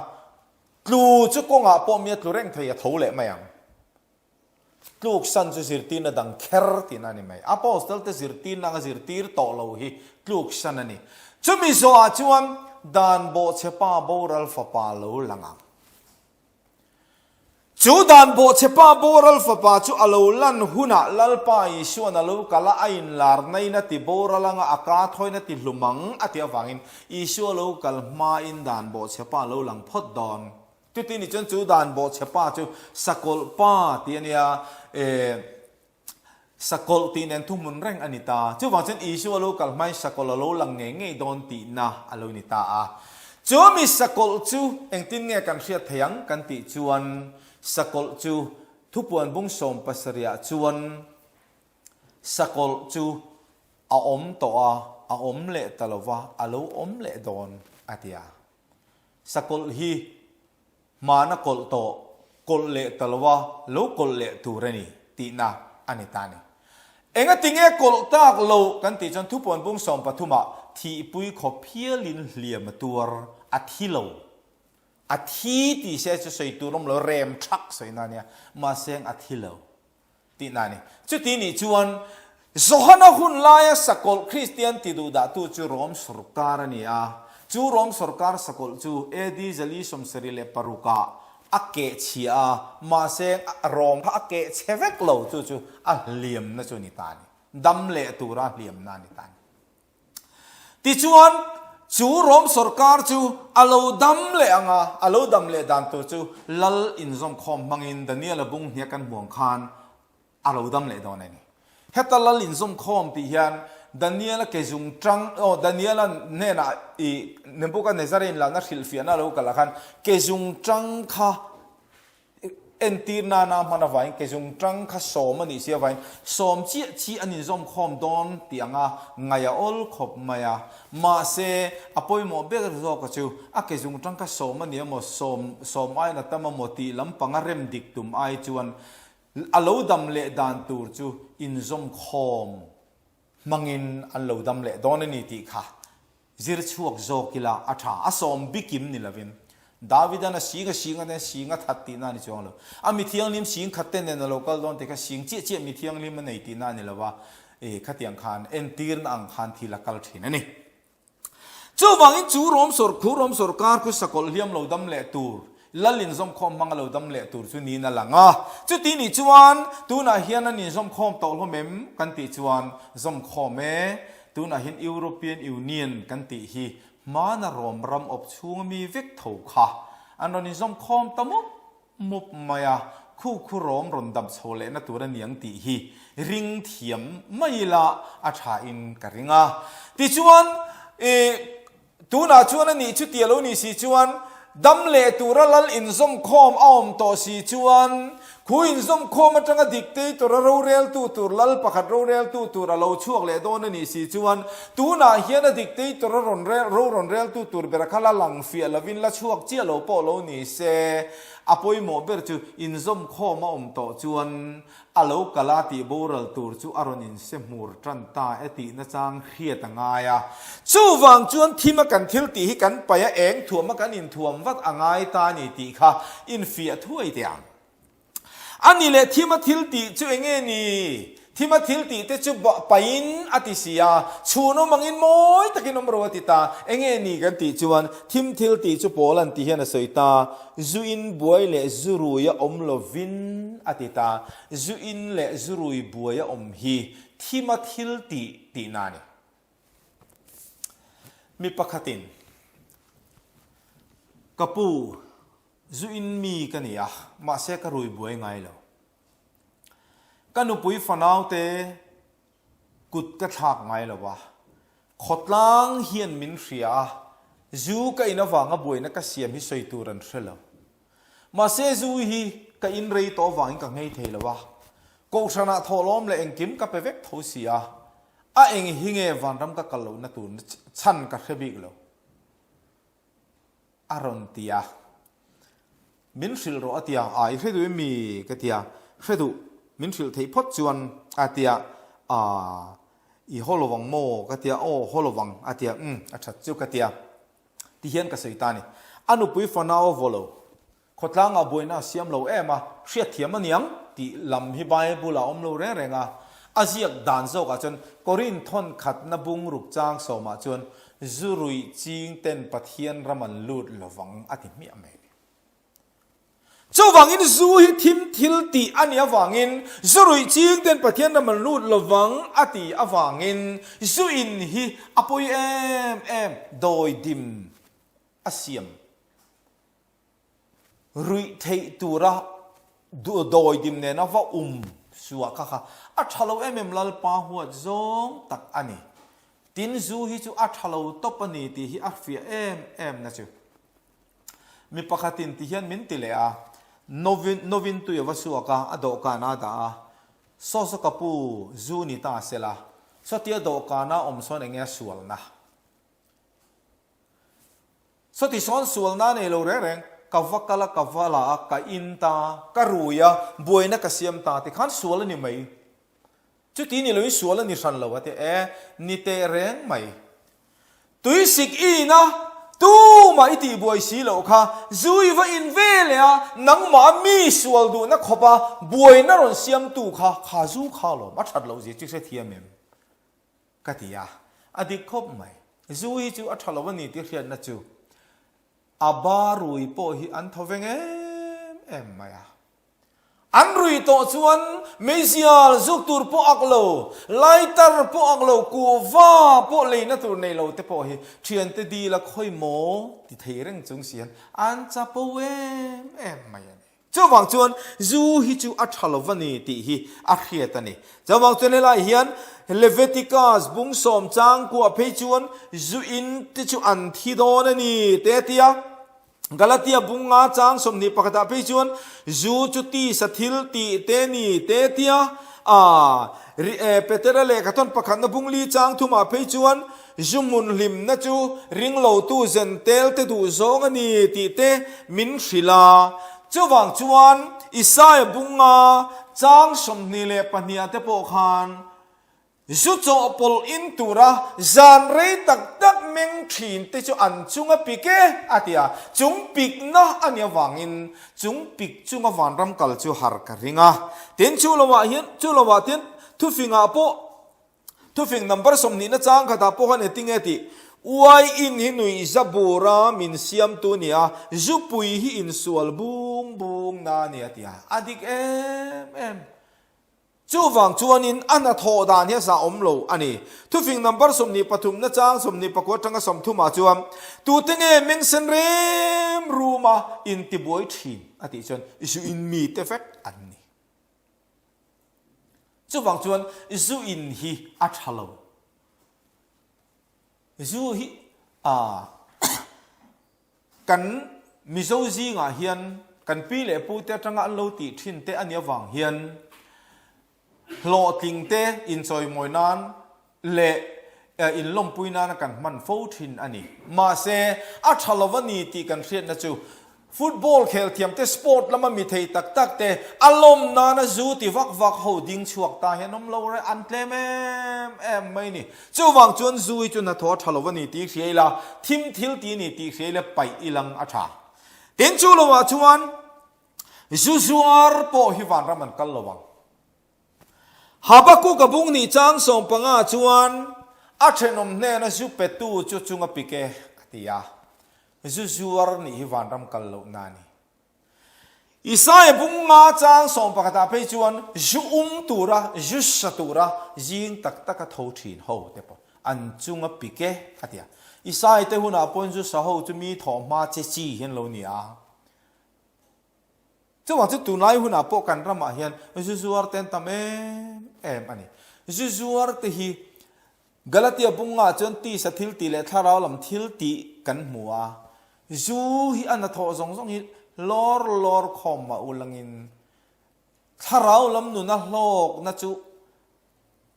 tlu chu kawngah pawh mi a tlu reng thei, a tho leh mai ang. Tluksan chu zirtirna dang kher tihna a ni mai. Apostle te zirtirna anga zirtir tawh lo hi tluksan a ni. Chumi zawhah chuan dan bawhchhepa boral fapa lo lang ang. Chu dan bawhchhepa boral fapa chu a lo lan hunah Lalpa Isuan a lo kal a, a inlarnain a ti boral anga a ka thawiin a ti hlum ang a tih avangin Isua lo kal hmain dan bawhchhepa a lo lang phawt dawn. Chuti ni chuan chu dan bawhchhe pa chu sakawlh pa tih a nia, eh, sakawlh tih nen thuhmun reng a ni ta. Chuvang chuan Isua lo kal hmain sakawlh a lo lang ngei ngei dawn tihna a lo ni ta a. Chu mi sakawlh chu engtin nge kan hriat thei ang kan tih chuan sakawlh chu thupuan bung sawm pasarihah chuan sakawlh chu a awm tawh a, a awm leh ta lo va, a lo awm leh dawn a ti a. Sakawlh hi hmana kawlh tawh, kawlh leh ta lo a, lo kawlh leh tur a ni tihna a ni ta a ni. Engatinge kawlh tak lo kan tih chuan thupuan bung 13 ah thihpui khawp hialin hliam a tuar, a thi lo. A thi tih se chu sawi tur awm lo, rem thak sawina a nia, mahse a thi lo. Tihna a ni. Chuti nih chuan Johana hun laia sakawlh Kristian ti duhdahtu chu Rom sorkar a ni a. Chu Rom sorkar sakawlh chu AD 476 ah a keh chhia a, mahse Rom kha a keh chhe vek lo, chu chu a hliamna chu a ni ta a ni. Dam leh tura a hliamna a ni ta a ni. Tichuan, chu Rom sawrkar chu a lo dam leh ang a, a lo dam leh dan tur chu Lal inzawmkhawm hmangin Daniel-a bung hniak kan hmuang khan a lo dam leh dawn a ni. Heta Lal inzawmkhawm tih hian Daniel-a ke zung tang, aw, Daniel-a hnenah i Nebuchadnezzar-a inlahna hrilhfiahna a lo kalh ah khan ke zung tang kha Entir nana hman avangin ke zung tang kha sawm a nih si avangin sawm chiah chi an inzawm khawm dawn tih anga ngaih a awl khawp mai a. Mahse, a pawimawh ber zawka chu a ke zung tang kha sawm a ni emaw, sawm sawm aiin a tam emaw tih lampanga rem dik tum ai chuan a lo dam leh dan tur chu inzawm khawm hmangin an lo dam leh dawn a ni tih kha Zir chhuak zawk ila a tha, a sawm bikim ni lovin. Davidan a sing a sing a nen sing a that tihna a ni chuang lo. A mi thianghlim sing khat te nen a lo kal dawn tih kha sing chiah chiah mi thianghlim a nei tihna a ni lo va, e khatiang khan entirna ang khan thil a kal thin a ni. Chuvangin chu rawm sawr khu rawm sawrkar khu sakawlh hliam lo dam leh tur, lal inzawmkhawm hmanga lo dam leh tur chu niin a lang a. Chuti nih chuan tunah hian an inzawmkhawm tawh hlawm em kan tih chuan zawmkhawm e. Tunah hian European Union kan tih hi hmana Rom ram awp chhunga mi vek tho kha an rawn inzawmkhawm ta mup mup mai a, khu khu Rom rawn dam chho lehna tur a niang tih hi ring thiam mai ila a thain ka ring a. Tichuan, ih, Tunah chuan a nih chuti a lo nih si chuan, dam leh tura lal inzawmkhawm a awm tawh si chuan, khu inzawmkhawm atanga dictator a roreltu tur lal pakhat roreltu tur a lo chhuak leh dawn a nih si chuan, tunah hian a dictator a rawn rel ro rawn reltu tur ber kha la lang fiah lovin la chhuak chiah lo pawh lo ni se, a pawimawh ber chu inzawmkhawm a awm tawh chuan A lo kal a tih boral tur chu a rawn inse hmur tan ta e tih nachang hriat a ngai a. Chuvang chuan thim a kan thil tih hi kan paih a, eng thuam a kan inthuam vat a ngai ta a ni tih kha infiah thuai teh ang. A ni leh thim a thil tih chu eng nge ni? Thim a thil tih te chu paihin a ti si a, chhun awm angin mawi takin awm ro a ti ta. Eng nge ni kan tih chuan thim thil tih chu pawl an ti hian a sawi ta. Zu in buai leh zu rui a awm lovin a ti ta. Zu in leh zu rui buai a awm hi thima thil tih tihna a ni. Mi pakhatin, Ka pu, zu in mi ka ni a, mahse ka rui buai ngai lo. Ka nupui fanaute Kut ka thlak ngai lo a, khawtlang hian min hria a, zu ka in avanga buaina ka siam hi sawi tur an hre lo. Mahse zu hi ka in rei tawh avangin ka nghei thei lo a, kohhranah thawhlawm leh engkim ka pe vek tho si a, a eng hi nge vanram ka kal lohna tur chhan ka hre bik lo. A rawn ti a. Min hrilh rawh a ti a, a i hre duh em mi? Ka ti a, hre duh, min hrilh theih phawt chuan a ti a, aa i haw lovang maw? Ka ti a, aw haw lovang a ti a, umm a that chu ka ti a, ti hian ka sawi ta a ni. A nupui fanau a vaw lo, Khawtlangah buaina a siam lo em a, hriatthiam a niang tih lam hi Bible ah a awm lo reng reng a. A ziak dan zawkah chuan Korin thawn khatna bungruk chang sawmah chuan zu ruih ching ten Pathian ram an lut lovang a ti hmiah mai. Chuvangin zu hi thim thil tih a nih avangin zu ruih ching ten Pathian ram an lut lovang a ti avangin zu in hi a pawi em em dawidim a siam. Ruih theih tura dawidim nena va um suah kha kha a tha lo em em Lalpa huat zawng tak a ni. Tin zu hi chu a tha lo tawp a ni tih hi a fiah em em na chu. Mi pakhatin ti hian min ti leh a, Novin Novin tui a va suak a, a dawhkan a dah a, Saw saw ka pu zu ni ta sela, sawtia dawhkana awm sawn enge a sualna? Sawti sawn sualna nei lo reng reng, ka va kal a, ka va la a, ka in ta, ka rui a, buaina ka siam ta ti khan sual a ni mai. Chuti ni loin sual a ni hran lo a ti e, ni teh reng mai. Tuisik i in a, tumah i tihbuai si loh kha, zu i va in ve leh a, nangmah mi sual duhna khawp a, buaina rawn siamtu kha, kha zu kha lawm, a that loh zia chu i hrethiam em? Ka ti a, a dik khawp mai. Zu hi chu a tha lo a ni tih hriatna chu a ba rui pawh hi an thaw veng em em mai a. An rui tawh chuan meizial zuk tur pawh ak lo, lighter pawh ak lo, kuhva pawh leina tur nei lo te pawh hi thiante dil a khawi maw ti thei reng chung si hian an chapo em em mai a ni. Chuvang chuan zu hi chu a tha lo va ni tih hi a hriat a ni. Chuvang chuan helai hian Leviticus bung sawm chang kuah phei chuan zu in te chu an thi dawn a ni te a ti a. Galatia bunga chang 21 ah phei chuan zu chu tisa thil tih te ni te tia a Petera lehkha thawn pakhatna bung li chang thumah phei chuan zu hmun hlimna chu ringlotu zentel te duh zawng a ni tih te min hrilh a. Chuvang chuan Isaia bunga chang 22 ah te pawh khan Zu chawhpawlh in tura zan rei tak tak meng thin te chu an chunga pik e, a ti a. Chung pikna a nih avangin chung pik chunga vanram kal chu har ka ring a. Tin, chu lovah hian, chu lovah tin thufingah pawh, thufing number 20 na chang khatah pawh khan engtin nge tih, Uai in hi nuihza bura min siamtu a ni a, zupui hi insual bung bung na a ni a ti a. A dik em em. Chuvang chuanin a hnathawh dan hi a zah awm lo a ni. Thufing number 23 na chang 24 atanga 30 ah chuan, Tute nge meng sen rem ruma intibuai thin? a tih chuan zu in mite vek an ni. Chuvang chuan zu in hi a tha lo. Zu hi a Kan Mizo zingah hian kan pi leh pute atanga an lo tih thin te a nih avang hian hlawhtling te inchawimawi nan leh inlawmpui nana kan hman fo thin a ni. Mahse, a tha lo a ni tih kan hriatna chu Football khel thiam te, sport lama mi thei tak tak te, a lawm nana zu ti vak vak ho ding chhuak ta hian awm lo reh an tlem em em mai ni. Chuvang chuan zu hi chu hnathawh a tha lo a ni tih hria ila, thim thil ti a ni tih hria ila paih ilang a tha. Tin chu lovah chuan zu zuar pawh hi vanram an kal lo ang. Habakkuk a bung nih chang 15 chuan a thenawm hnena zu petu chu chunga pik e a ti a. Zu zuar nih hi vanram kal lohna a ni. Isaia bung nga chang 11 ah phei chuan zu um tura, zu sa tura zing tak taka tho thin ho te pawh an chunga pik e a ti a. Isaia te hunah pawhin zu sa ho chu mi thawh hma che chi hian lo ni a. Chuvang chu tunlai hunah pawh kan ramah hian zu zuar te an tam em em a ni. Zu zuar te hi Galatia bungah chuan tisa thil tih leh thlarau lam thil tih kan hmu a. Zu hi a hnathawh zawng zawng hi lawr lawr khawm mah ulangin thlarau lam nuna hlawkna chu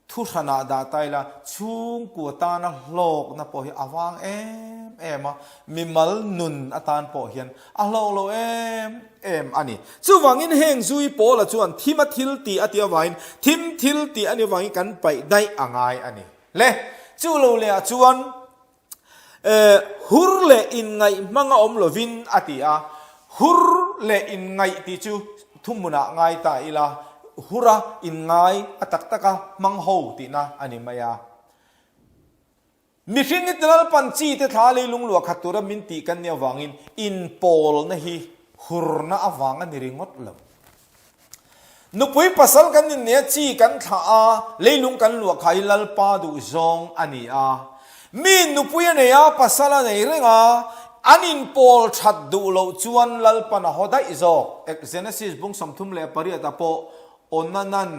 Thu hranah dah ta ila, chhungkua tana hlawkna pawh hi a vang em em a, mimal nun atan pawh hian a hlawk lo em em a ni. Chuvangin heng zui Paula chuan thima thil tih a tih avangin thim thil tih a nih avangin kan paih daih a ngai a ni. Le, chu lo lehah chuan Hur leh inngaih hmanga awm lovin a ti a, hur leh inngaih tih chu thuhmunah ngai ta ila, hura inngai a tak taka hmang ho tihna a ni mai a. Mihring hi Lalpan chi te thla leilung luah khat tura min tih kan nih avangin inpawlna hi hurna avang a ni ringawt lo. Nupui pasal kan inneih a, chi kan thlah a, leilung kan luah kha hi Lalpa duh zawng a ni a. Mi nupui a nei a, pasal a nei reng a, an inpawl that duh loh chuan Lalpan a haw daih zawk. Eg. Genesis bung 38 ah pawh Onanan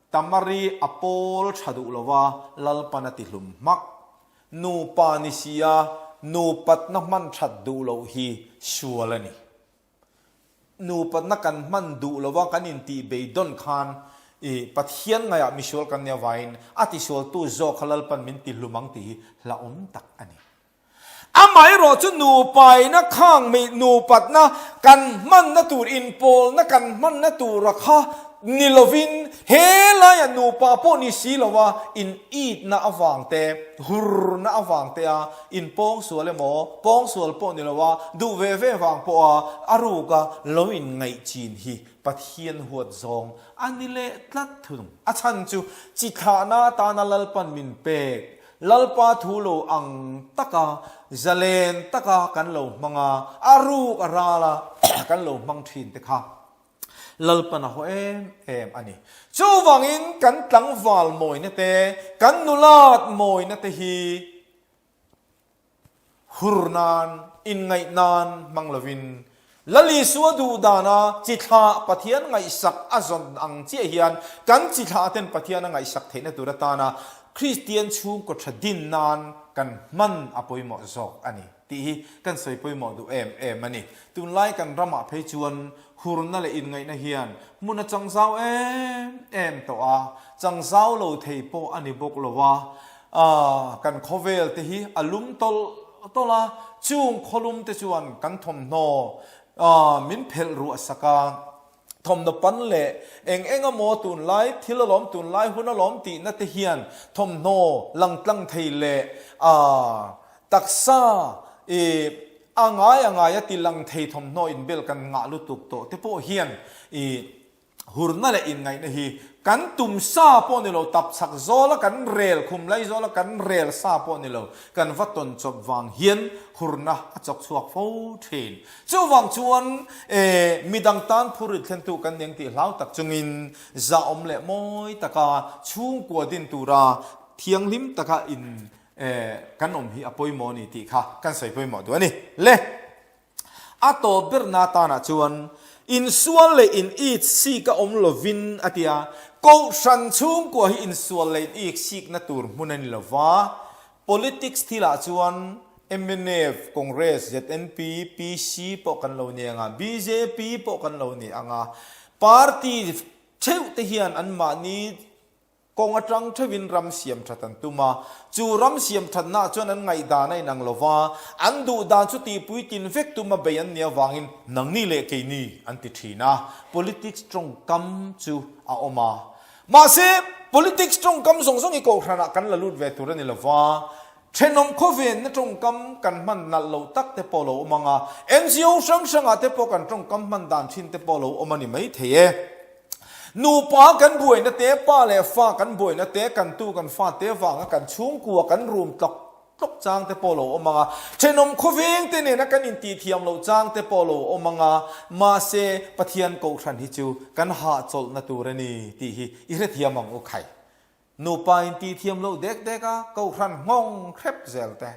Tamari a pawl tha duh lo va, Lalpan a ti hlum hmak. Nupa ni si a, nupatna hman that duh loh hi sual a ni. Nupatna kan hman duh lova kan intih beidawn khan i Pathian ngaihah misual kan nia vaiin a tisualtu zawk kha Lalpan min ti hlum ang tih hi hlauhawm tak a ni. Amaherawh chu nupaina khang mei nupatna kan hmanna tur inpawlna kan hmanna tura kha ni lovin he laia nupa pawh ni si lova in itna avang te, hurna avang te a In pawngsual emaw, pawngsual pawh ni lo a, duh ve ve vang pawha a ruka lo inngaih chin hi Pathian huat zawng a ni leh tlat thung. A chhan chu chi thlahna atana Lalpan min pek, Lalpa thu lo ang taka, zalen taka kan lo hmang a, a ruk a ral a kan lo hmang thin te kha. Lalpan a haw em em a ni. Chuvangin kan tlangval mawina te, kan nulat mawina te hi hur nan, inngaih nan hmang lovin Lal Isua duh dana chi thlah Pathian ngaihsak a zawn ang chiah hian kan chi thlah ten Pathian a ngaihsak theihna tur atana Kristian chhungkaw tha din nan kan hman a pawimawh zawk a ni tih hi kan sawi pawimawh duh em em a ni. Tunlai kan ramah phei chuan hurna leh inngaihna hian hmun a chang zau em em tawh a, chang zau lo thei pawh a ni bawk lo a, kan khawvel te hi a lum tawlh tawlh a, chung khawlum te chuan kan thawmhnaw min phelh ruah sak a, thawmhnaw pan leh eng eng emaw tunlai thil alawm tunlai hun alawm tihna te hian thawmhnaw langtlang thei leh taksa ih a ngai a ngai a ti lang thei thawmhnaw inbel kan ngah lutuk tawh te pawh hian ih hurna leh inngaihna hi kan tum sa pawh ni lo, tap chak zawla kan rel, khum lai zawla kan rel sa pawh ni lo, kan va tawn chawp vang hian hurna a chawk chhuak fo thin. Chuvang chuan eh midang tan phurrit thlentu kan ning tih hlau tak chungin zahawm leh mawi taka chhungkua din tura thianghlim taka in eh kan awm hi a pawimawh a ni tih kha kan sawi pawimawh duh a ni. Le! A tawp berna tanah chuan insual leh in it sik a awm lovin a ti a, Kohhran chhungkua hi insual leh in ik sikna tur hmun a ni lo va, Politics thilah chuan mnf, Congress, ZNP, PC pawh kan lo ni ang a, bjp pawh kan lo ni ang a, Party theuh te hian anmahni Kawng atang theuhin ram siam that an tum a, chu ram siam thatnaah chuan an ngaihdan a inang lo va, an duh dan chu tihpuitlin vek tuma bei an nih avangin nangni leh keini an ti thin a, politics tawngkam chu a awm a. Mahse, politics tawngkam zawng zawng hi kohhranah kan la lut ve tur a ni lo va, thenawm khawvenna tawngkam kan hman nalh loh tak te pawh lo awm ang a, NGO hrang hrangah te pawh kan tawngkam hman dan thin te pawh lo awm a ni maithei e. Nupa kan buaina te, pa leh fa kan buaina te, kan tu kan fa te vanga kan chhungkua kan rum tlawk tlawk chang te pawh lo awm ang a, thenawm khawveng te nena kan intihthiam loh chang te pawh lo awm ang a, mahse Pathian Kohhran hi chu kan hahchawlhna tur a ni tih hi i hrethiam ang u khai. Nupa intih thiam loh dek dek a, Kohhran nghawng hrep zel te.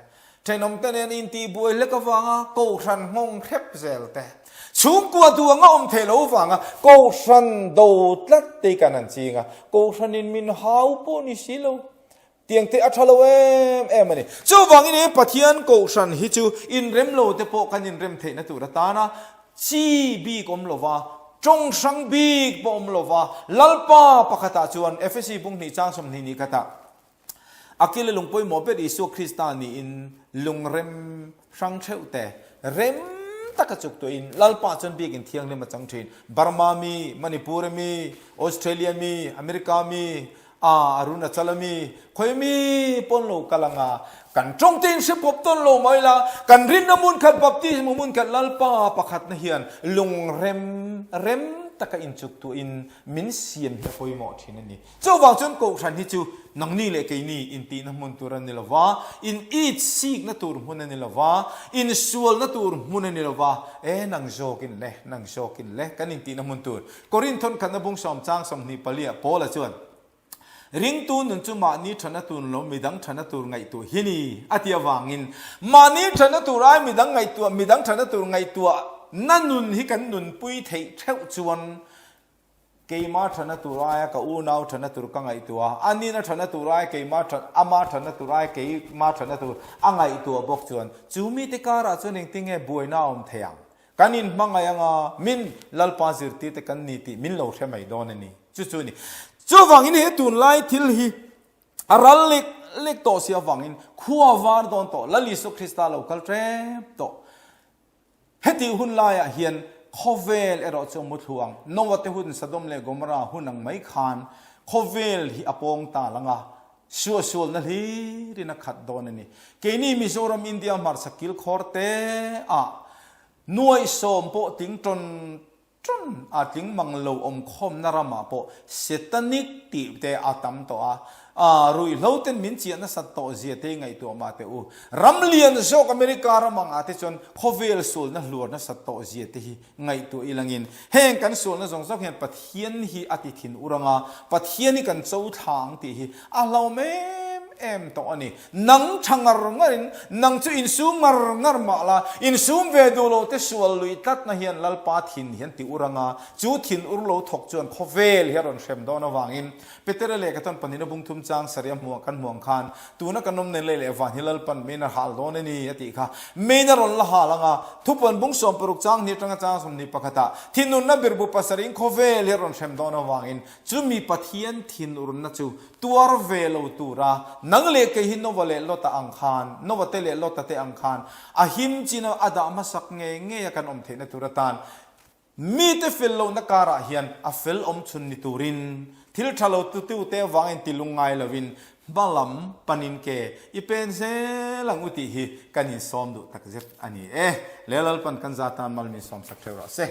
Thenawmte nen intih buai hlek avanga Kohhran nghawng hrep zel te. Chhungkua duang a awm theih lo vanga Kohhran do tlat te hi kan han ching a, Kohhranin min hau pawh ni si lo. Tiang te a tha lo em em a ni. Chuvangin he Pathian Kohhran hi chu inrem lo te pawh kan inrem theihna tur atana Chi bik awm lova, tawng hrang bik pawh awm lova, Lalpa pakhatah chuan Efesi bunghnih chang 20 ni khatah a kil a lung pawimawh ber Isua Krista niin lungrem hrang theuh te rem taka chuk tuahin Lalpa chuan biakin thianghlim a chang thin. Burma mi, Manipur mi, Australia mi, America mi, A, Arunachal a mi, khawi mi pawn lo kal ang a, kan tawng te in hre pawp tawn lo mai la, kan rinna hmun khat baptism hmun khat Lalpa pakhatna hian lungrem rem taka inchuk tuahin min siam hi a pawimawh thin a ni. Chuvang chuan Kohhran hi chu nangni leh keini intihna hmun tur a ni lo va, in it sikna tur hmun a ni lo va, insualna tur hmun a ni lo va, e nang zawkin le, nang zawkin le kan intihna hmun tur Korinthon khatna bung sawm chang 20 paliah Paula chuan, Ringtu nun chu mahni thana tur lo midang thana tur ngaihtuah hi ni, a ti avangin mahni thana tur ai midang ngaihtuah midang thana tur ngaihtuah na nun hi kan nunpui theih theuh chuan keima thana tur aia ka unau thana tur ka ngaihtuah a, anina thana tur ai keima ama thana tur ai keima thana tur a ngaihtuah bawk chuan chu mite karah chuan engtinge buaina a awm thei ang? Kan inhmangaih anga min Lalpa zirtirte kan ni tih min lo hre mai dawn a ni. Chu chu a ni. Chuvangin he tunlai thil hi a ral lek lek tawh si avangin khua var dawn tawh, Lal Isua Krista lo kal tep tawh. Hetih hun laiah hian khawvel erawh chu a mu thlu ang. Noah te hun Sodom leh Gomorrah hun ang mai khan khawvel hi a pawng ta lang a, suahsualna hlirin a khat dawn a ni. Keini Mizoram India hmarcha kilkhawr te ah nuaih sawm pawh tling tawn tawn a tling mang lo awm khawmna ramah pawh Setanic tih te a tam tawh a. A ruihhlo ten min chiah nasat tawh zia te ngaihtuah mah teh u. Ram lian zawk America ram ang ah te chuan khawvel sualna hluar nasat tawh zia te hi ngaihtuah ilangin heng kan sualna zawng zawng hian Pathian hi a ti thin ur anga Pathian hi kan cho thla ang tih hi a hlauhawm em em tawh a ni. Nang tha ngar ngar in nang chu insum ngar ngar mah la, insum ve duh lo te sual lui tlatna hian Lalpa thin hi an ti ur anga chu thin ur lo thawk chuan khawvel hi a rawn hrem dawn avangin Petera leh ka tawn pahnihna bung thum chang sarih a hmuh kan hmuh ang khan, tuna kan awm nen lei leh van hi Lalpan mein a hal dawn a ni, a tih kha. Mein a rawn la hal ang a, thupuan bung 60 chang hnih atanga chang 21 ah, thinurna birbu pasarih in khawvel hi a rawn hrem dawn avangin chumi Pathian thinurna chu tuar ve lo tura nang leh kei hi Nova leh Lota ang khan, Nova te leh Lota te ang khan a him china a dah hmasak ngei ngei a kan awm theihna tur atan Mite fel lohna karah hian a fel awm chhun ni turin thil tha lo tutute avangin ti lungngai lovin hma lam panin ke i pen zel ang u tih hi kan insawm duh takzet a ni e. Leh Lalpan kan za tan mal min sawmsak theuh rawh se.